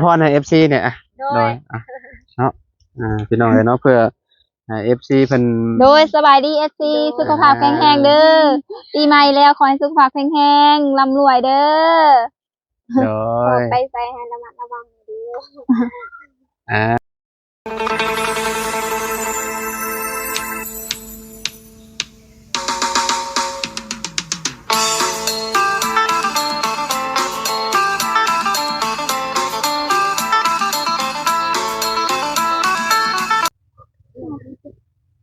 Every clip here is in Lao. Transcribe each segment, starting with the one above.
ພອນໃຫ້ເອັຟຊີແດ່ ໂດຍ ໂດຍ ອ່ະ ເນາະ ອ່າ ພີ່ນ້ອງເອີຍເນາະ ເພື່ອໃຫ້ເອັຟຊີເພິ່ນ ໂດຍ ສະບາຍດີເອັຟຊີ ສຸຂະພາບແຂງແຮງເດີ ອ່າ ປີໃໝ່ແລ້ວ ຂໍໃຫ້ສຸຂະພາບແຂງແຮງ ລ່ຳລວຍເດີ ໂດຍ ອອກໄປໃສໃຫ້ລະມັດລະວັງເດີ ອ່າ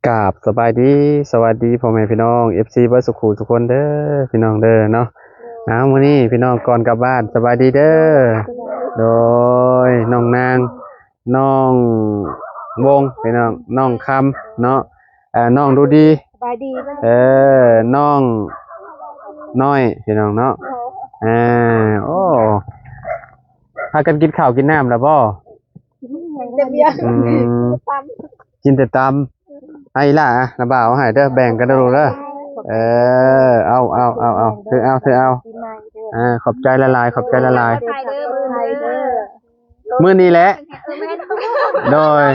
ກາບສະບາຍດີ ສະຫວັດດີພໍ່ແມ່ພີ່ນ້ອງ ເອັຟຊີ ເບິດສູ່ຄູ່ສູ່ຄົນເດີ ພີ່ນ້ອງເດີເນາະ. ເອົາ ມື້ນີ້ພີ່ນ້ອງກ່ອນກັບບ້ານ ສະບາຍດີເດີ ໂດຍ ນ້ອງນາງ ນ້ອງວົງ ພີ່ນ້ອງ ນ້ອງຄຳເນາະ ເອີ ນ້ອງດູດີ ສະບາຍດີ ເອີ ນ້ອງນ້ອຍ ພີ່ນ້ອງເນາະ ເອີ ໂອ້ ພາກັນກິນເຂົ້າກິນນ້ຳແລ້ວບໍ່? ກິນແຕ່ເບຍ ອືມ ກິນແຕ່ຕຳ ໃຫ້ອີ່ຫຼ້າ ລະບ່າວເອົາໃຫ້ເດີ ແບ່ງກັນເດີລູກເດີ ເອີ ເອົາ ເອົາ ເອົາ ເອົາ ຖືເອົາ ຖືເອົາ ອ່າ ຂອບໃຈຫຼາຍໆ ຂອບໃຈຫຼາຍໆ ມື້ນີ້ແຫຼະ ເອີ ແມ່ນ ໂດຍ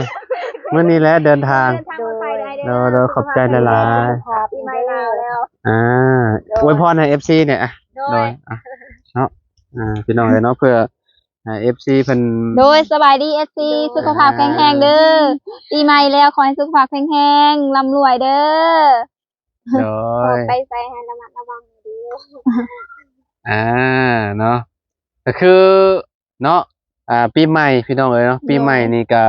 ມື້ນີ້ແຫຼະເດີນທາງ ເດີນທາງປອດໄພໄດ້ເດີ ໂດຍ ໂດຍ ຂອບໃຈຫຼາຍໆ ປີໃໝ່ລາວແລ້ວ ອ່າ ໂດຍ ອວຍພອນໃຫ້ເອັຟຊີແດ່ ໂດຍ ໂດຍ ອ່ະ ເນາະ ອ່າ ພີ່ນ້ອງເອີຍເນາະ ເພື່ອໃຫ້ເອັຟຊີເພິ່ນ ໂດຍ ສະບາຍດີເອັຟຊີ ສຸຂະພາບແຂງແຮງເດີ ປີໃໝ່ແລ້ວ ຂໍໃຫ້ສຸຂະພາບແຂງແຮງ ລ່ຳລວຍເດີ ໂດຍ ອອກໄປໃສໃຫ້ລະມັດລະວັງເດີ ອ່າ ເນາະ ກໍຄື ເນາະ ອ່າ ປີໃໝ່ພີ່ນ້ອງເອີຍເນາະ ໂດຍ ປີໃໝ່ນີ້ກະ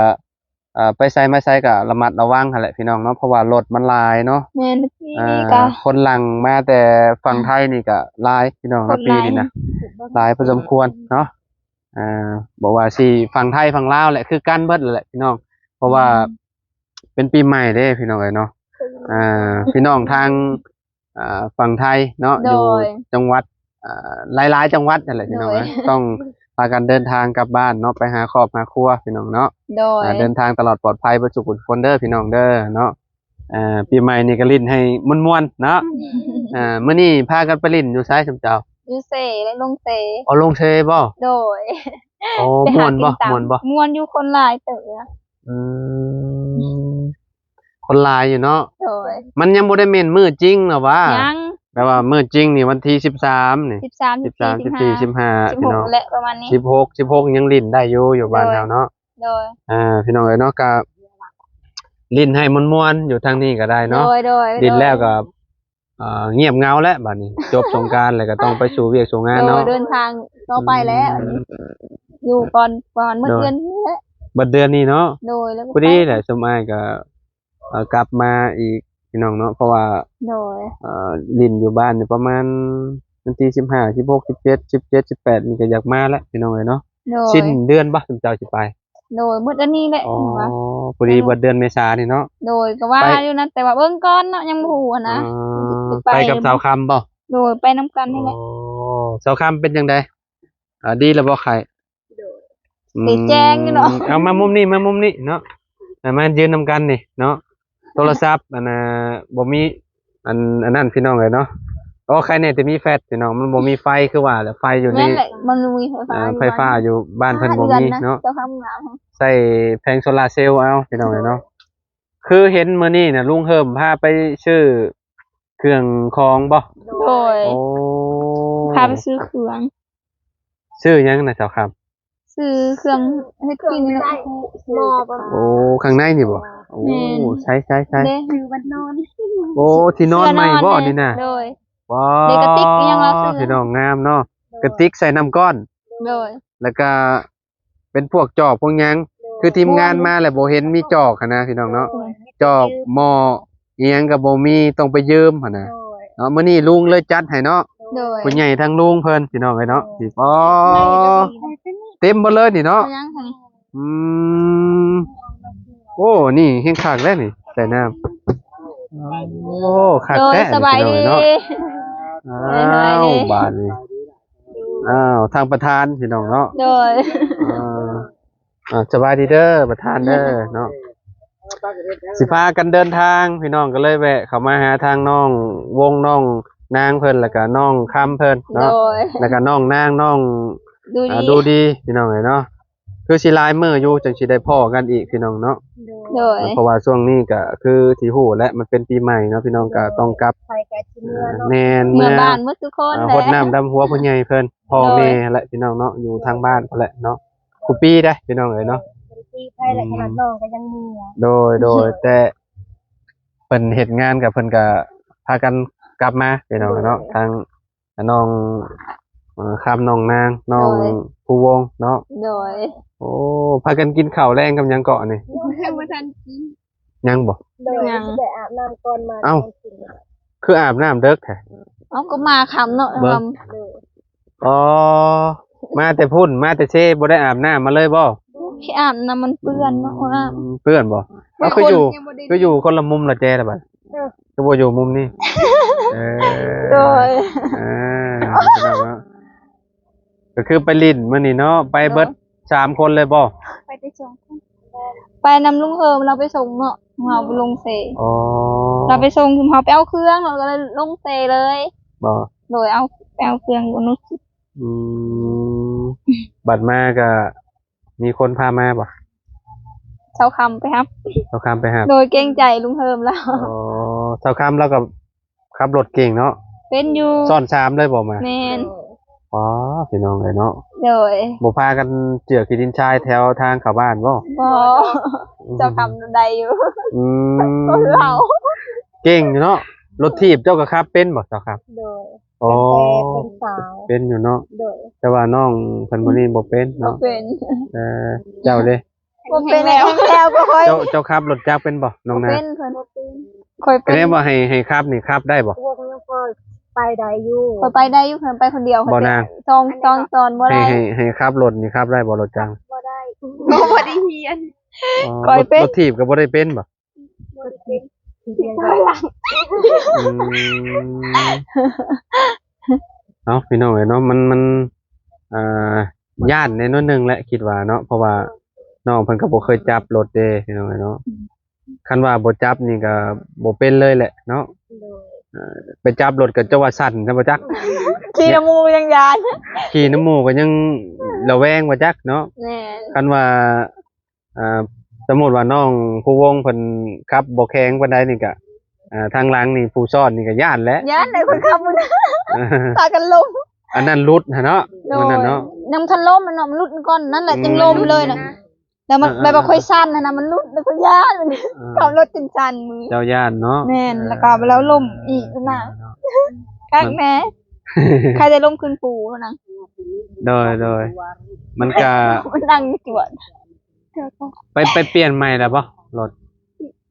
ເອີ ໄປໃສມາໃສກະລະມັດລະວັງຫັ້ນແຫຼະພີ່ນ້ອງເນາະ ເພາະວ່າລົດມັນຫຼາຍເນາະ ແມ່ນ ປີນີ້ກະ ອ່າ ຄົນຫຼັ່ງມາແຕ່ຝັ່ງໄທນີ້ກະຫຼາຍພີ່ນ້ອງເນາະ ຄົນຫຼາຍ ປີນີ້ນະ ຫຼາຍພໍສົມຄວນເນາະ ອ່າ ບໍ່ວ່າຊິຝັ່ງໄທຝັ່ງລາວແຫຼະ ຄືກັນເບິດແຫຼະພີ່ນ້ອງ ເພາະວ່າ ອືມ ເປັນປີໃໝ່ເດ້ພີ່ນ້ອງເອີຍເນາະ ອ່າ ພີ່ນ້ອງທາງ ອ່າ ຝັ່ງໄທເນາະ ໂດຍ ຢູ່ຈັງຫວັດ ອ່າ ຫຼາຍໆ ຈັງຫວັດຫັ້ນແຫຼະພີ່ນ້ອງ ໂດຍ ເອີຍ ຕ້ອງພາກັນເດີນທາງກັບບ້ານເນາະ ໄປຫາຄອບຫາຄົວພີ່ນ້ອງເນາະ ໂດຍ ອ່າ ເດີນທາງຕະຫຼອດປອດໄພເບິດສູ່ຜູ້ທຸກຄົນເດີພີ່ນ້ອງເດີເນາະ ອ່າ ປີໃໝ່ນີ້ກໍຫຼິ້ນໃຫ້ມ່ວນໆ ເນາະ ອ່າ ມື້ນີ້ພາກັນໄປຫຼິ້ນຢູ່ໃສຊຸມເຈົ້າ? ຢູ່ເຊ ແລະ ລົງເຊ ອໍ ລົງເຊບໍ່? ໂດຍ ໂອ້ ມ່ວນບໍ່? ມ່ວນບໍ່? ມ່ວນຢູ່ ຄົນຫຼາຍເຕີບ ອືມ ຄົນຫຼາຍຢູ່ເນາະ ໂດຍ ມັນຍັງບໍ່ໄດ້ແມ່ນມື້ຈິງນະຫວາ ຍັງ ແປວ່າມື້ຈິງນີ້ວັນທີສິບສາມນີ້ ສິບສາມ ສິບສີ່ ສິບຫ້າ ສິບຫົກ ພີ່ນ້ອງ ແຫຼະ ປະມານນີ້ ສິບຫົກ ສິບຫົກ ຍັງຫຼິ້ນໄດ້ຢູ່ ຢູ່ບ້ານເຮົາເນາະ ໂດຍ ອ່າ ພີ່ນ້ອງເອີຍເນາະ ກະຫຼິ້ນໃຫ້ມ່ວນໆ ຢູ່ທາງນີ້ກໍໄດ້ເນາະ ໂດຍ ໂດຍ ຫຼິ້ນແລ້ວກໍ ເອີ ງຽບເຫງົາແລ້ວບາດນີ້ ຈົບສົງການແລ້ວກໍຕ້ອງໄປສູ່ວຽກສູ່ງານເນາະ ໂດຍ ເດີນທາງຕໍ່ໄປແລ້ວ ອືມ ຢູ່ກ່ອນ ກ່ອນໝົດເດືອນນີ້ແຫຼະ ໝົດເດືອນນີ້ເນາະ ໂດຍ ແລ້ວກໍພໍດີແຫຼະ ສົມອ້າຍກໍ ເອີ ກັບມາອີກພີ່ນ້ອງເນາະ ເພາະວ່າ ໂດຍ ເອີ ຫຼິ້ນຢູ່ບ້ານນີ້ປະມານວັນທີສິບຫ້າ ສິບຫົກ ສິບເຈັດ ສິບເຈັດ ສິບແປດ ນີ້ກໍຢາກມາແລ້ວພີ່ນ້ອງເອີຍເນາະ ໂດຍ ສິ້ນເດືອນບໍ່ ຊຸມເຈົ້າຊິໄປ? ໂດຍ ໝົດອັນນີ້ແຫຼະ ອໍ ພໍດີເບິດເດືອນເມສານີ້ເນາະ ໂດຍ ກໍວ່າຢູ່ນະ ແຕ່ວ່າເບິ່ງກ່ອນເນາະ ຍັງບໍ່ຮູ້ຫັ້ນນະ ອ່າ ໄປກັບສາວຄຳບໍ່? ໂດຍ ໄປນຳກັນນີ້ແຫຼະ ອໍ ສາວຄຳເປັນຈັ່ງໃດ? ອ່າ ດີແລ້ວບໍ່ໄຂ້? ໂດຍ ອືມ ໄດ້ແຈ້ງຢູ່ເນາະ ເອົາມາມຸມນີ້ ມາມຸມນີ້ເນາະ ອ່າ ມາຢືນນຳກັນນີ້ເນາະ ໂທລະສັບ ອັນນ່າ ບໍ່ມີ ອັນ ອັນນັ້ນພີ່ນ້ອງເອີຍເນາະ ອໍ ໄຄແນ່ແຕ່ມີແຟດພີ່ນ້ອງ ມັນບໍ່ມີໄຟ ຄືວ່າແຫຼະ ໄຟຢູ່ນີ້ ແມ່ນແຫຼະ ມັນບໍ່ມີໄຟຟ້າ ອ່າ ຢູ່ ໄຟຟ້າຢູ່ບ້ານເພິ່ນບໍ່ມີເນາະ ເຈົ້າຄຳງາມ ໃຊ້ແຜງໂຊລາເຊວເອົາພີ່ນ້ອງເອີຍເນາະ ຄືເຫັນມື້ນີ້ນະ ລຸງເຮີ້ມພາໄປຊື້ເຄື່ອງຂອງບໍ່? ໂດຍ ໂອ້ ພາໄປຊື້ເຄື່ອງ ຊື້ຫຍັງນະເຈົ້າຄຳ? ຊື້ເຄື່ອງເຮັດກິນເນາະ ໝໍ້ບໍ່? ໂອ້ ຂ້າງໃນນີ້ບໍ່? ໂອ້ ແມ່ນ ໃຊ້ໆໆ ເດ້ ຊື້ວັນນອນ ໂອ້ ທີ່ນອນໃໝ່ບໍ່ນີ້ນະ? ໂດຍ ວ້າວ ເດກະຕິກອີ່ຫຍັງລາວຊື້ ພີ່ນ້ອງງາມເນາະ ໂດຍ ກະຕິກໃສ່ນ້ຳກ້ອນ ໂດຍ ແລ້ວກະເປັນພວກຈອກພວກຫຍັງ ໂດຍ ຄືທີມງານມາແລ້ວບໍ່ເຫັນມີຈອກຫັ້ນນະ ພີ່ນ້ອງເນາະ ໂດຍ ຈອກໝໍ້ ອີ່ຫຍັງກໍບໍ່ມີ ຕ້ອງໄປຢືມຫັ້ນນະ ໂດຍ ເນາະ ມື້ນີ້ລຸງເລີຍຈັດໃຫ້ເນາະ ໂດຍ ຜູ້ໃຫຍ່ທາງລຸງເພິ່ນ ພີ່ນ້ອງເອີຍເນາະ ໂດຍ ອໍ ເຕັມເບິດເລີຍນີ້ເນາະ ອືມ ໂອ້ ນີ້ແຮງຄັກແລ້ວນີ້ ໃສ່ນ້ຳ ໂອ້ ຄັກແທ້ ໂດຍ ນີ້ ສະບາຍດີ ພີ່ນ້ອງເນາະ ອ້າວ ສະບາຍດີ ບາດນີ້ ອ້າວ ທາງປະທານ ພີ່ນ້ອງເນາະ ໂດຍ ອ່າ ອ່າ ສະບາຍດີເດີປະທານເດີເນາະ ຊິພາກັນເດີນທາງ ພີ່ນ້ອງກໍເລີຍແວະເຂົ້າມາຫາທາງນ້ອງວົງ ນ້ອງນາງເພິ່ນ ແລ້ວກະນ້ອງຄຳເພິ່ນເນາະ ໂດຍ ແລ້ວກະນ້ອງນາງ ນ້ອງດູດີ ອ່າ ດູດີ ພີ່ນ້ອງເອີຍເນາະ ຄືຊິຫຼາຍມື້ຢູ່ຈັ່ງຊິໄດ້ພໍ້ກັນອີກພີ່ນ້ອງເນາະ. ໂດຍ ໂດຍ ເພາະວ່າຊ່ວງນີ້ກໍຄືທີ່ຮູ້ແຫຼະ ມັນເປັນປີໃໝ່ເນາະ ພີ່ນ້ອງກໍຕ້ອງກັບ ໃຜກໍຊິເມືອເນາະ. ແມ່ນ ເມືອບ້ານໝົດທຸກຄົນ ອ່າ ແຫຼະ ຫົດນ້ຳດຳຫົວຜູ້ໃຫຍ່ເພິ່ນ ພໍ່ແມ່ແຫຼະພີ່ນ້ອງເນາະ ຢູ່ທາງບ້ານພຸ້ນແຫຼະເນາະ. ຄຸປີເດ້ພີ່ນ້ອງເອີຍເນາະ ເປັນປີໃຜແຫຼະ ອືມ ຂະໜາດນ້ອງກໍຍັງເມືອ. ໂດຍ ໂດຍ ແຕ່ເພິ່ນເຮັດງານກໍເພິ່ນກໍພາກັນກັບມາພີ່ນ້ອງເນາະ ໂດຍ ທາງ ນ້ອງ ເອີ ຄຳ ນ້ອງນາງ ນ້ອງ ໂດຍ ພູວົງເນາະ. ໂດຍ ໂອ້ ພາກັນກິນເຂົ້າແລງກັບຫຍັງເກາະນີ້? ຍັງບໍ່ທັນກິນ. ຍັງບໍ່? ໂດຍ ຍັງ ຊິໄປອາບນ້ຳກ່ອນມາ. ເອົ້າ ກິນ ຄືອາບນ້ຳເດິກແທ້? ເອົ້າ ກໍມາຄ່ຳເນາະ. ເບິ່ງ ຄ່ຳ. ໂດຍ ອໍ ມາແຕ່ພຸ້ນ ມາແຕ່ເຊ ບໍ່ໄດ້ອາບນ້ຳມາເລີຍບໍ່? ຊິອາບນ້ຳມັນເປື້ອນເນາະ. ອືມ ເປື້ອນບໍ່? ເອົ້າ ຄືຢູ່ ຄືຢູ່ຄົນລະມຸມລະແຈລະບັດ. ເອີ ຄືບໍ່ຢູ່ມຸມນີ້? ເອີ ໂດຍ ເອີ ພີ່ນ້ອງເນາະ ກໍຄືໄປຫຼິ້ນມື້ນີ້ເນາະ ໄປເບິດ ໂດຍ ສາມຄົນເລີຍບໍ່? ໄປແຕ່ສອງຄົນ ໄປນຳລຸງເຮີມ ລາວໄປສົ່ງເນາະ ເຮົາໄປລົງເຊ. ອໍ ລາວໄປສົ່ງ ເຮົາໄປເອົາເຄື່ອງ ລາວກໍເລີຍລົງເຊເລີຍ. ບໍ່ ໂດຍ ເອົາ ໄປເອົາເຄື່ອງຢູ່ນຸດ. ອືມ ບັດມາກໍ ມີຄົນພາມາບໍ່? ຊາວຄຳໄປຮັບ. ຊາວຄຳໄປຮັບ. ໂດຍ ເກງໃຈລຸງເຮີມລາວ. ອໍ ຊາວຄຳລາວກໍຂັບລົດເກັ່ງເນາະ. ເປັນຢູ່. ຊ້ອນສາມເລີຍບໍ່ມາ? ແມ່ນ. ອໍ ພີ່ນ້ອງເອີຍເນາະ. ໂດຍ ບໍ່ພາກັນເຈື່ອຂີ້ດິນຊາຍແຖວທາງເຂົ້າບ້ານບໍ່? ບໍ່. ອືມ ຊາວຄຳໄດ້ຢູ່. ອືມ ຄົນລາວ ເກັ່ງຢູ່ເນາະ. ລົດຖີບເຈົ້າກໍຂັບເປັນບໍ່ ຊາວຄຳ? ໂດຍ. ອໍ ເປັນຢູ່ເນາະ. ໂດຍ ແຕ່ວ່ານ້ອງເພິ່ນຜູ້ນີ້ບໍ່ເປັນເນາະ. ບໍ່ເປັນ. ເອີ ເຈົ້າເດ້? ບໍ່ເປັນແລ້ວ ແລ້ວບໍ່ຄ່ອຍ. ເຈົ້າ ເຈົ້າຂັບລົດຈັກເປັນບໍ່ ນ້ອງນາ? ບໍ່ເປັນ ເພິ່ນບໍ່ເປັນ. ຂ້ອຍເປັນ. ແສດງວ່າໃຫ້ ໃຫ້ຂັບນີ້ຂັບໄດ້ບໍ່? ພວກນີ້ຂ້ອຍໄປໄດ້ຢູ່. ຂ້ອຍໄປໄດ້ຢູ່ ຂ້ອຍໄປຄົນດຽວ. ບໍ່ນາງ ສອງ ສອງ ສອນບໍ່ໄດ້. ໃຫ້ ໃຫ້ ໃຫ້ຂັບລົດນີ້ຂັບໄດ້ບໍ່ ລົດຈັກ? ບໍ່ໄດ້. ບໍ່ໄດ້ຮຽນ. ອໍ ຂ້ອຍເປັນ. ລົດ ລົດຖີບກໍບໍ່ໄດ້ເປັນບໍ່? ອືມ ເອົາ ພີ່ນ້ອງເອີຍເນາະ ມັນ ມັນ ອ່າ ຢ້ານແດ່ໜ້ອຍໜຶ່ງແຫຼະ ຄິດວ່າເນາະ ເພາະວ່ານ້ອງເພິ່ນກໍບໍ່ເຄີຍຈັບລົດເດ້ ພີ່ນ້ອງເອີຍເນາະ. ຄັນວ່າບໍ່ຈັບນີ້ກໍບໍ່ເປັນເລີຍແຫຼະເນາະ. ໂດຍ ເອີ ໄປຈັບລົດກໍຈະວ່າສັ່ນຊະບໍ່ຈັກ. ຂີ່ນຳໝູ່ຍັງຢ້ານ ຂີ່ນຳໝູ່ກໍຍັງລະແວງບໍ່ຈັກເນາະ. ແມ່ນ ຄັນວ່າ ອ່າ ສົມມຸດວ່ານ້ອງພູວົງເພິ່ນຂັບບໍ່ແຂງປານໃດນີ້ກະ ອ່າ ທາງຫຼັງນີ້ຜູ້ຊ້ອນນີ້ກະຢ້ານແຫຼະ. ຢ້ານແຫຼະ ຄົນຂັບມັນ ພາກັນລົ້ມ ອັນນັ້ນຫຼຸດຫັ້ນເນາະ. ໂດຍ ມັນນັ້ນເນາະ ຍັງບໍ່ທັນລົ້ມເນາະ ມັນຫຼຸດກ່ອນ ນັ້ນແຫຼະ ອືມ ຈຶ່ງລົ້ມເລີຍນະ. ແລ້ວມັນ ເອີໆໆ ແບບວ່າຂ້ອຍສັ່ນຫັ້ນນະ ມັນຫຼຸດແລ້ວຂ້ອຍຢ້ານ ເອີ ຂັບລົດຈົນສັ່ນມື. ເຈົ້າຢ້ານເນາະ. ແມ່ນ ເອີ ແລ້ວກໍແລ້ວລົ້ມອີກນະ. ເອີເນາະ ຄັກແນ່ ມັນ ໃຄໄດ້ລົມຂຶ້ນພູນະ. ໂດຍໆ ມັນກະ ມັນນັ່ງຈວດ. ໄປ ໄປປ່ຽນໃໝ່ແລ້ວບໍ່ລົດ?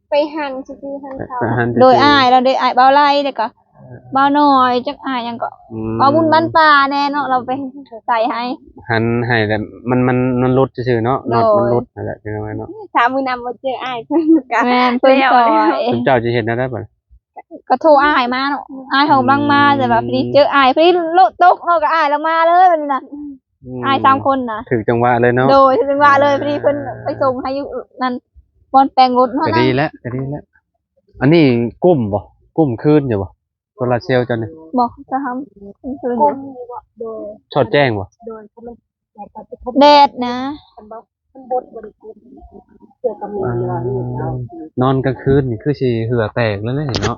ໄປຫັນຊື່ໆ ຫັນເຂົາ ໄປຫັນຊື່ໆ. ໂດຍ ອ້າຍລາວເດ້ ອ້າຍບ່າວໄລ ແລ້ວກໍ ເອີ ບ່າວນ້ອຍ ຈັກອ້າຍຫຍັງກໍ ອືມ ບ່າວບຸນບ້ານປ່າແນ່ເນາະ ລາວໄປໃສ່ໃຫ້ ຫັນໃຫ້ແລ້ວ ມັນ ມັນ ມັນຫຼຸດຊື່ໆເນາະ. ໂດຍ ມັນຫຼຸດຫັ້ນແຫຼະ ພີ່ນ້ອງເນາະ. ຖ້າມື້ນຳບໍ່ເຈີອ້າຍເພິ່ນກໍ ແມ່ນ ເພິ່ນຊ່ອຍ. ເຈົ້າຊິເຮັດແນວໃດບັດ? ກໍໂທອ້າຍມາເນາະ ອ້າຍເຮົາກຳລັງມາ ອືມ ແຕ່ວ່າພໍດີເຈີອ້າຍ ພໍດີລົດຕົກເນາະ ກໍອ້າຍລາວມາເລີຍບັດນີ້ນະ. ອືມ ອ້າຍສາມຄົນນະ ຖືກຈັງຫວະເລີຍເນາະ. ໂດຍ ຖືກຈັງຫວະເລີຍ ພໍດີເພິ່ນໄປສົ່ງໃຫ້ຢູ່ນັ້ນ ບ່ອນແປງລົດເຮົານະ. ກໍດີແລ້ວ ກໍດີແລ້ວ. ອັນນີ້ກຸ້ມບໍ່? ກຸ້ມຄືນຢູ່ບໍ່? ໂຊລາເຊວເຈົ້ານີ້? ບໍ່ ຈະທຳຄືນ. ກຸ້ມຢູ່ບໍ່? ໂດຍ ຊອດແຈ້ງບໍ່? ໂດຍ ແດດນະ ມັນບໍ່ ມັນບົດບໍ່ໄດ້ກິນ ເກີດກັບແມ່ນວ່ານີ້ເນາະ. ອ່າ ນອນກາງຄືນນີ້ຄືຊິເຫື່ອແຕກແລ້ວເນາະ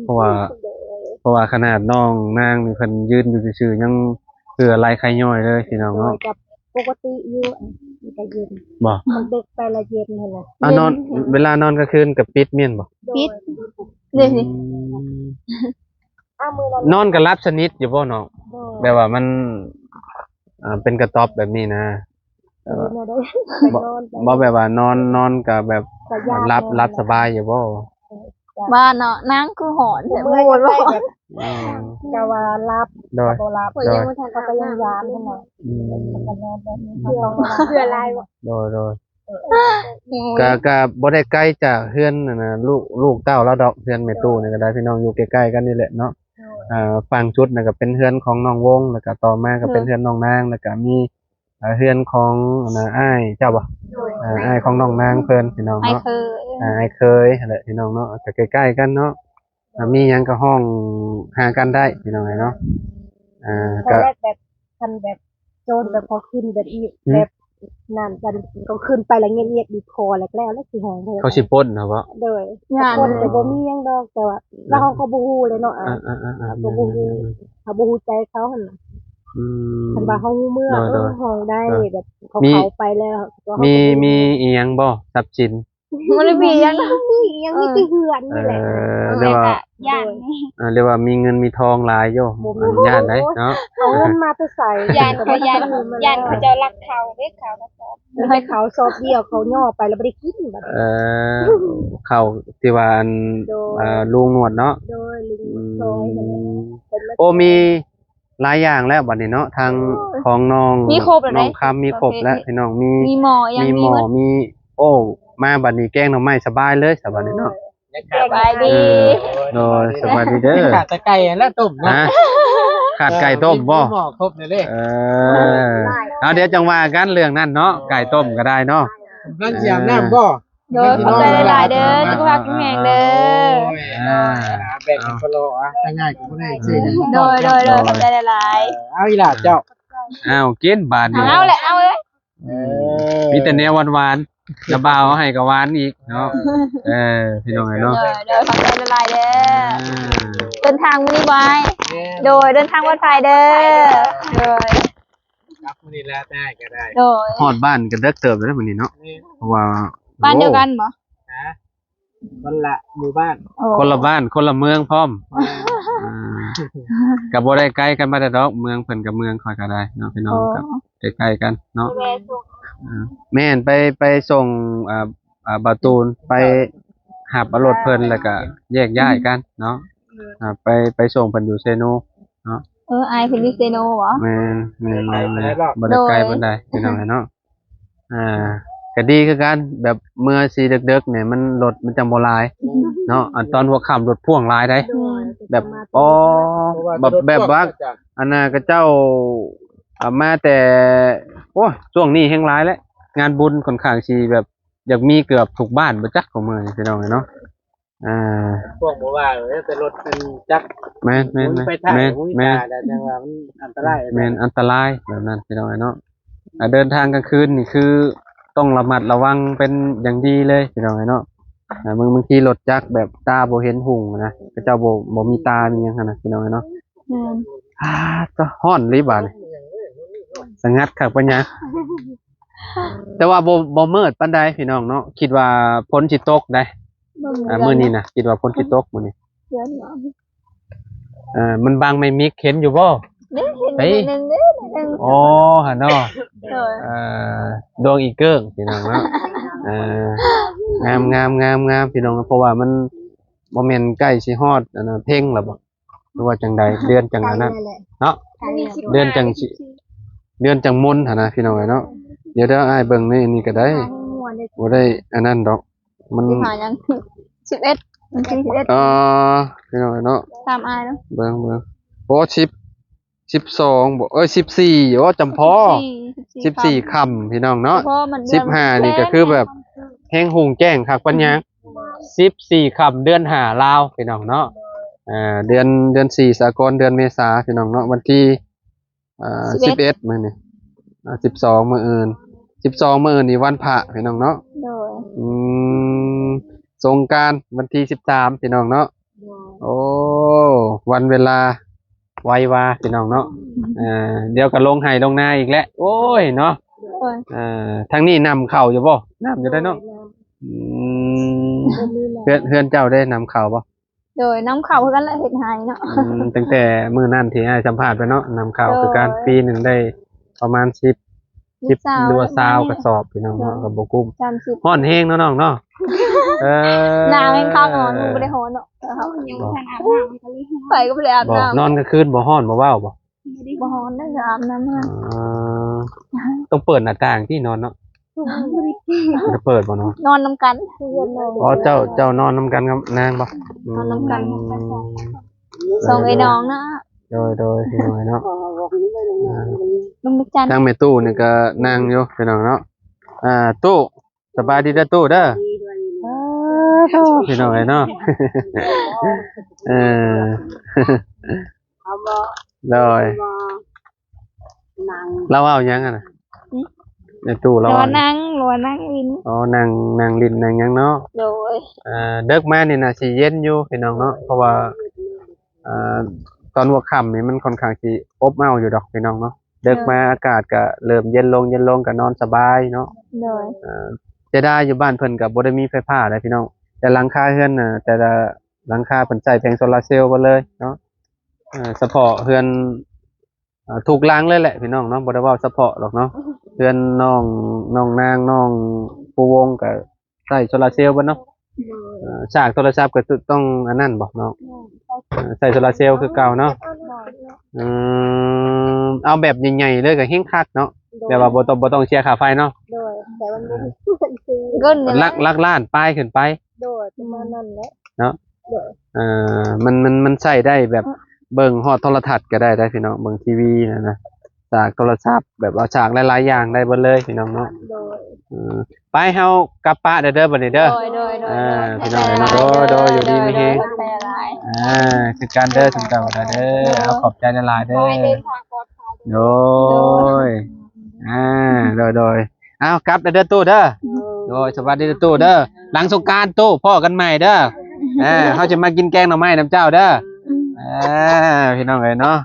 ເພາະວ່າ ໂດຍ ເພາະວ່າຂະໜາດນ້ອງນາງນີ້ເພິ່ນຢືນຢູ່ຊື່ໆ ຍັງເຫື່ອໄຫຼໄຄຍ້ອຍເລີຍພີ່ນ້ອງເນາະ. ໂດຍ ກັບປົກກະຕິຢູ່ ມັນກໍເຢັນ. ບໍ່? ມັນເດິກໄປລະເຢັນຫັ້ນນະ. ອ່າ ນອນ ເວລານອນກາງຄືນກໍປິດແມ່ນບໍ່? ໂດຍ ປິດ. ເດ້ ອືມ ນອນກໍຫຼັບສະໜິດຢູ່ບໍ່ນ້ອງ? ໂດຍ ແບບວ່າມັນ ອ່າ ເປັນກະຕ໊ອບແບບນີ້ນະ ເອີ ແບບວ່າ ນອນ ບໍ່ ແບບວ່ານອນ ນອນກໍແບບ ກໍຢາກ ຫຼັບ ນອນ ຫຼັບສະບາຍຢູ່ບໍ່? ເອີ ວ່າເນາະ ນາງຄືຮ້ອນແທ້ ບໍ່ຮູ້ວ່າ ອືມ ກໍວ່າຫຼັບ ໂດຍ ກໍບໍ່ຫຼັບ ໂດຍ ກໍຍັງບໍ່ທັນ ກໍຍັງຢານຫັ້ນນະ. ອືມ ກໍນອນແບບນີ້ ເຫື່ອ ເຫື່ອຫຼາຍບໍ່? ໂດຍ ໂດຍ. ໂອ້ຍ ກະ ກະບໍ່ໄດ້ໄກຈາກເຮືອນຫັ້ນນະ ລູກ ລູກເຕົ້າລາວດອກ ເຮືອນແມ່ຕູ້ນີ້ກໍໄດ້ ພີ່ນ້ອງ ຢູ່ໃກ້ໆກັນນີ້ແຫຼະເນາະ. ໂດຍ ອ່າ ຝັ່ງຈຸດນັ້ນກໍເປັນເຮືອນຂອງນ້ອງວົງ ແລ້ວກໍຕໍ່ມາກໍເປັນ ໂດຍ ເຮືອນນ້ອງນາງ ແລ້ວກໍມີ ອ່າ ເຮືອນຂອງ ອັນນ່າ ອ້າຍເຈົ້າບໍ່? ໂດຍ ອ່າ ອ້າຍຂອງນ້ອງນາງເພິ່ນ ພີ່ນ້ອງເນາະ. ອ້າຍເຄີຍ ອ່າ ອ້າຍເຄີຍຫັ້ນແຫຼະ ພີ່ນ້ອງເນາະ ກໍໃກ້ໆກັນເນາະ. ອ່າ ມີຫຍັງກໍຮ້ອງຫາກັນໄດ້ ພີ່ນ້ອງເອີຍເນາະ. ອ່າ ກໍ ຕອນແລກແບບ ຄັນແບບໂຈນແບບພໍຂຶ້ນແບບອີກ ອືມ ແບບ ນັ້ນກັນ ກໍຂຶ້ນໄປແລ້ວງຽບໆ ບີບຄໍແລ້ວ ແລ້ວຊິຮ້ອງເລີຍ ເຂົາຊິປົນນະບໍ? ໂດຍ ຢ້ານ ຄົນກໍບໍ່ມີຫຍັງດອກ ແຕ່ວ່າ ເອີ ລາວເຮົາກໍບໍ່ຮູ້ເລີຍເນາະ ອ່າ ເຮົາກໍບໍ່ຮູ້ ເຮົາບໍ່ຮູ້ໃຈເຂົາຫັ້ນນະ ອືມ ຄັນວ່າເຮົາຮູ້ເມື່ອ ໂດຍ ເອີ ໂດຍ ເຮົາໄດ້ ໂດຍ ແບບເຂົາ ມີ ເຂົ້າໄປແລ້ວ ມີ ມີອີ່ຫຍັງບໍ່ ຊັບສິນ? ບໍ່ໄດ້ມີຫຍັງ ມີຫຍັງ ເອີ ມີແຕ່ເຮືອນນີ້ແຫຼະ ເອີ ຫຼືວ່າ ຢ້ານ ເອີ ຫຼືວ່າມີເງິນມີທອງຫຼາຍຢູ່ ບໍ່ມີ ຢ້ານໄດ໋ເນາະ ເອົາເງິນມາແຕ່ໃສ ຢ້ານເຂົາ ຢ້ານ ຢ້ານເຂົາເຈົ້າລັກເຂົາເດ້ ເຂົາ ໃຫ້ເຂົາຊອບດຽວ ເຂົາຍໍໄປແລ້ວບໍ່ໄດ້ກິນບັດ ເອີ ເຂົາທີ່ວ່າອັນ ໂດຍ ເອີ ລຸງໜວດເນາະ ໂດຍ ລຸງໜວດຊອຍ ອືມ ເພິ່ນມາ ໂອ້ ມີ ຫຼາຍຢ່າງແລ້ວບັດນີ້ເນາະ ທາງ ໂອ້ຍ ຂອງນ້ອງ ມີຄົບແລ້ວເດ້ ນ້ອງຄຳມີຄົບແລ້ວ ໂອເຄ ພີ່ນ້ອງ ມີ ມີໝໍ້ ມີໝໍ້ ມີໝົດ ມີ ໂອ້ ມາບັດນີ້ແກງໜໍ່ໄມ້ສະບາຍເລີຍຊະບັດນີ້ເນາະ ໂດຍ ສະບາຍດີ ເອີ ໂດຍ ສະບາຍດີເດີ ຂາດແຕ່ໄກ່ຫັ້ນແຫຼະຕົ້ມເນາະ ຮະ ຂາດໄກ່ຕົ້ມບໍ່ ມີໝໍ້ຄົບແລ້ວເດ້ ເອີ ເອົາ ດຽວຈັ່ງວ່າກັນເລື່ອງນັ້ນເນາະ ເອີ ໄກ່ຕົ້ມກໍໄດ້ເນາະ ກຳລັງຊິອາບນ້ຳບໍ່? ໂດຍ ຂອບໃຈຫຼາຍໆເດີ ສຸຂະພາບແຂງແຮງເດີ ໂດຍ ອ່າ ແບບເປັນໂປໂລ ອ່ະ ງ່າຍກໍບໍ່ໄດ້ຊື່ ໂດຍ ໂດຍ ໂດຍ ຂອບໃຈຫຼາຍໆ ເອີ ເອົາອີ່ຫຼ້າເຈົ້າ ເອົາ ກິນບາດນີ້ ເອົາແຫຼະ ເອົາເອີຍ ເອີ ມີແຕ່ແນວຫວານໆ ລະບ່າວເອົາໃຫ້ກໍຫວານອີກເນາະ ເອີ ພີ່ນ້ອງເອີຍເນາະ ໂດຍ ໂດຍ ຂອບໃຈຫຼາຍໆເດີ ອ່າ ເດີນທາງມື້ນີ້ບໍ່ອ້າຍ? ໂດຍ ເດີນທາງປອດໄພເດີ ໂດຍ ກັບມື້ນີ້ແຫຼະ ໄດ້ກໍໄດ້ ໂດຍ ຮອດບ້ານກໍເດິກເຕີບແລ້ວມື້ນີ້ເນາະ ແມ່ນ ເພາະວ່າ ບ້ານດຽວກັນບໍ່? ໂອ້ ຮະ ຄົນລະໝູ່ບ້ານ ໂອ້ ຄົນລະບ້ານ ຄົນລະເມືອງພ້ອມ ອ່າ ກໍບໍ່ໄດ້ໄກກັນປານໃດດອກ ເມືອງເພິ່ນກັບເມືອງຂ້ອຍກໍໄດ້ເນາະ ພີ່ນ້ອງ ໂອ້ ກໍໃກ້ໆກັນເນາະ ແມ່ນ ໄປ ໄປສົ່ງ ອ່າ ອ່າ ບ່າວຕູນ ໄປຮັບເອົາລົດເພິ່ນ ແລ້ວກໍແຍກຍ້າຍກັນເນາະ ອ່າ ໄປ ໄປສົ່ງເພິ່ນຢູ່ເຊໂນເນາະ ເອີ ອ້າຍເພິ່ນຢູ່ເຊໂນບໍ? ແມ່ນ ແມ່ນ ບໍ່ໄດ້ໄກປານໃດ ພີ່ນ້ອງເນາະ ອ່າ ກໍດີຄືກັນ ແບບເມື່ອຊິເດິກໆນີ້ ມັນ ລົດມັນຈັ່ງບໍ່ຫຼາຍເນາະ ອັນຕອນຫົວຄ່ຳລົດພ່ວງຫຼາຍໃດ໋ ແບບ ອໍ ແບບ ແບບວ່າ ອັນນ່າ ເຂົາເຈົ້າ ອ່າ ມາແຕ່ ໂອ້ ຊ່ວງນີ້ແຮງຫຼາຍແຫຼະ ງານບຸນຂ້ອນຂ້າງຊິແບບ ຢາກມີເກືອບທຸກບ້ານບໍ່ຈັກ ຂອງເມືອງນີ້ ພີ່ນ້ອງເອີຍເນາະ ອ່າ ພວກບໍ່ວ່າເອີຍ ແຕ່ລົດເປັນຈັກ ແມ່ນໆໆ ແມ່ນ ແມ່ນ ແມ່ນ ອັນຕະລາຍ ແມ່ນ ອັນຕະລາຍແບບນັ້ນ ພີ່ນ້ອງເອີຍເນາະ ອ່າ ເດີນທາງກາງຄືນນີ້ຄືຕ້ອງລະມັດລະວັງເປັນຢ່າງດີເລີຍ ພີ່ນ້ອງເອີຍເນາະ ອ່າ ບາງ ບາງທີລົດຈັກແບບຕາບໍ່ເຫັນຮຸ່ງນະ ເຂົາເຈົ້າບໍ່ ບໍ່ມີຕາມີຫຍັງຫັ້ນນະ ພີ່ນ້ອງເອີຍເນາະ ແມ່ນ ອ່າ ກໍຮ້ອນອີ່ຫຼີບາດນີ້ ສະຫງັດຄັກປານຫຍັງ ແຕ່ວ່າບໍ່ ບໍ່ມືດປານໃດພີ່ນ້ອງເນາະ ຄິດວ່າຝົນຊິຕົກໃດ໋ ອ່າ ມື້ນີ້ນະ ຄິດວ່າຝົນຊິຕົກມື້ນີ້ ເອີ ມັນບັງໄມ້ມິກ ເຫັນຢູ່ບໍ່? ເຫັນໜ້ອຍໜຶ່ງເດ້ ໜ້ອຍໜຶ່ງ ອໍ ຫັ້ນເນາະ ໂດຍ ເອີ ດວງອີເກີ້ງພີ່ນ້ອງເນາະ ເອີ ງາມໆໆໆ ພີ່ນ້ອງ ເພາະວ່າມັນບໍ່ແມ່ນໃກ້ຊິຮອດ ອັນນ່າ ເພັງແລ້ວບໍ່? ຫຼືວ່າຈັ່ງໃດ ເດືອນຈັ່ງອັນນັ້ນເນາະ ເດືອນຈັ່ງຊິ ເດືອນຈັ່ງມົນຫັ້ນນະ ພີ່ນ້ອງເອີຍເນາະ ດຽວ ດຽວອ້າຍເບິ່ງໃນອັນນີ້ກໍໄດ້ ບໍ່ໄດ້ອັນນັ້ນດອກ ມັນ ສິບຫ້າຫຍັງ ສິບເອັດ ວັນທີສິບເອັດ ອໍ ພີ່ນ້ອງເອີຍເນາະ ຕາມອ້າຍເນາະ ເບິ່ງ ເບິ່ງ ໂອ້ ສິບ ສິບສອງບໍ ເອີຍ ສິບສີ່ ໂອ້ ຈຳພໍ ສິບສີ່ ສິບສີ່ຄ່ຳ ພີ່ນ້ອງເນາະ ສິບຫ້ານີ້ກໍຄືແບບແຮງຮຸ່ງແຈ້ງຄັກປານຫຍັງ ສິບສີ່ຄ່ຳເດືອນຫ້າລາວ ພີ່ນ້ອງເນາະ ເອີ ເດືອນ ເດືອນສີ່ສາກົນ ເດືອນເມສາ ພີ່ນ້ອງເນາະ ວັນທີ ອ່າ ສິບເອັດ ມື້ນີ້ ອ່າ ສິບສອງ ມື້ອື່ນ ສິບສອງ ມື້ອື່ນນີ້ວັນພະ ພີ່ນ້ອງເນາະ ໂດຍ ອືມ ສົງການວັນທີສິບສາມ ພີ່ນ້ອງເນາະ ໂດຍ ໂອ້ ວັນເວລາໄວວາ ພີ່ນ້ອງເນາະ ເອີ ດຽວກໍລົງໄຮ່ລົງນາອີກແຫຼະ ໂອ້ຍເນາະ ໂດຍ ເອີ ທາງນີ້ນຳເຂົ້າຢູ່ບໍ່? ນຳຢູ່ໄດ໋ເນາະ ໂດຍ ນຳ ອືມ ບໍ່ມີແລ້ວ ເຮືອນ ເຮືອນເຈົ້າໄດ້ນຳເຂົ້າບໍ່? ໂດຍ ນຳເຂົ້າຄືກັນແຫຼະ ເຮັດໄຮ່ເນາະ ອືມ ຕັ້ງແຕ່ມື້ນັ້ນທີ່ອ້າຍສຳພາດໄປເນາະ ນຳເຂົ້າ ໂດຍ ຄືກັນ ປີໜຶ່ງໄດ້ປະມານສິບ ສິບ ຫຼືວ່າຊາວກະສອບ ພີ່ນ້ອງເນາະ ໂດຍ ກໍບໍ່ກຸ້ມ ສາມສິບ ຮ້ອນແຮງເນາະນ້ອງເນາະ ເອີ ໜາວແຮງຄັກເນາະ ບໍ່ໄດ້ຮ້ອນເນາະ ເຮົາຍັງບໍ່ທັນອາບນ້ຳ ໄປກໍບໍ່ໄດ້ອາບນ້ຳ ນອນກາງຄືນບໍ່ຮ້ອນບໍ່ເວົ້າບໍ່? ບໍ່ຮ້ອນເດ້ ອາບນ້ຳ ເອີ ຕ້ອງເປີດໜ້າຕ່າງຕິ ນອນເນາະ ບໍ່ໄດ້ເປີດ ບໍ່ໄດ້ເປີດບໍ່ເນາະ ນອນນຳກັນ ອໍ ເຈົ້າ ເຈົ້ານອນນຳກັນກັບນາງບໍ່? ອືມ ນອນນຳກັນ ສອງເອື້ອຍນ້ອງເນາະ ໂດຍ ໂດຍ ພີ່ນ້ອງເນາະ ອ່າ ທາງແມ່ຕູ້ນີ້ກໍນັ່ງຢູ່ ພີ່ນ້ອງເນາະ ອ່າ ຕູ້ ສະບາຍດີເດີຕູ້ເດີ ເອີ ພີ່ນ້ອງເອີຍເນາະ ເອີ ເອົາບໍ່ ໂດຍ ບໍ່ ນັ່ງ ລາວເວົ້າຫຍັງຫັ້ນນະ? ຫຶ? ໃນຕູ້ລາວ ຫຼືວ່ານັ່ງ ຫຼືວ່ານັ່ງຫຼິ້ນ ອໍ ນັ່ງ ນັ່ງຫຼິ້ນນັ່ງຫຍັງເນາະ ໂດຍ ອ່າ ເດິກມານີ້ໜ້າຊິເຢັນຢູ່ພີ່ນ້ອງເນາະ ເພາະວ່າ ອ່າ ຕອນຫົວຄ່ຳນີ້ມັນຂ້ອນຂ້າງຊິອົບອ້າວຢູ່ດອກພີ່ນ້ອງເນາະ ເດິກມາອາກາດກະເລີ່ມເຢັນລົງ ເຢັນລົງ ກະນອນສະບາຍເນາະ ໂດຍ ອ່າ ເສຍດາຍຢູ່ບ້ານເພິ່ນກະບໍ່ໄດ້ມີໄຟຟ້າເດ້ພີ່ນ້ອງ ແຕ່ຫຼັງຄາເຮືອນນະ ແຕ່ລະຫຼັງຄາເພິ່ນໃຊ້ແຜງໂຊລາເຊວເບິດເລີຍເນາະ ເອີ ສະເພາະເຮືອນ ອ່າ ທຸກຫຼັງເລີຍແຫຼະພີ່ນ້ອງເນາະ ບໍ່ໄດ້ເວົ້າສະເພາະດອກເນາະ ເຮືອນນ້ອງ ນ້ອງນາງ ນ້ອງພູວົງກະໃຊ້ໂຊລາເຊວເບິດເນາະ ໂດຍ ເອີ ສາກໂທລະສັບກະຕ້ອງອັນນັ້ນບໍ່ນ້ອງ ແມ່ນ ເອີ ໃຊ້ໂຊລາເຊວຄືເກົ່າເນາະ ໂດຍ ອືມ ເອົາແບບໃຫຍ່ໆເລີຍກະແຮງຄັກເນາະ ໂດຍ ແບບວ່າບໍ່ຕ້ອງ ບໍ່ຕ້ອງເສຍຄ່າໄຟເນາະ ໂດຍ ແຕ່ມັນບໍ່ມີເງິນ ຫຼັກ ຫຼັກລ້ານປາຍຂຶ້ນໄປ ໂດຍ ປະມານນັ້ນແຫຼະ ເນາະ ໂດຍ ເອີ ມັນ ມັນ ມັນໃຊ້ໄດ້ແບບເບິ່ງຮອດໂທລະທັດກະໄດ້ເດ້ພີ່ນ້ອງ ເບິ່ງທີວີນັ້ນນະ ສາກໂທລະສັບ ແບບວ່າສາກຫຼາຍໆຢ່າງໄດ້ເບິດເລີຍພີ່ນ້ອງເນາະ ໂດຍ ເອີ ໄປເຮົາກັບປະເດີ ເດີ ບັດນີ້ເດີ ໂດຍ ໂດຍ ໂດຍ ອ່າ ພີ່ນ້ອງເນາະ ໂດຍ ໂດຍ ຢູ່ດີມີແຮງ ໂດຍ ໂດຍ ຂອບໃຈຫຼາຍ ອ່າ ຄືກັນເດີ ທຸກເຈົ້າເດີ ເອົາ ຂອບໃຈຫຼາຍໆເດີ ຂໍໃຫ້ເດີນທາງປອດໄພ ໂດຍ ໂດຍ ອ່າ ໂດຍ ໂດຍ ເອົາ ກັບເດີຕູ້ເດີ ໂດຍ ໂດຍ ສະຫວັດດີຕູ້ເດີ ຫຼັງສົງການຕູ້ ພໍ້ກັນໃໝ່ເດີ ອ່າ ເຮົາຈະມາກິນແກງໜໍ່ໄມ້ນຳເຈົ້າເດີ ອ່າ ພີ່ນ້ອງເອີຍເນາະ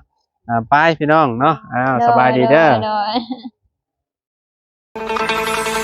ອ່າ ໄປພີ່ນ້ອງເນາະ ອ້າວ ໂດຍ ສະບາຍດີເດີ ໂດຍ ໂດຍ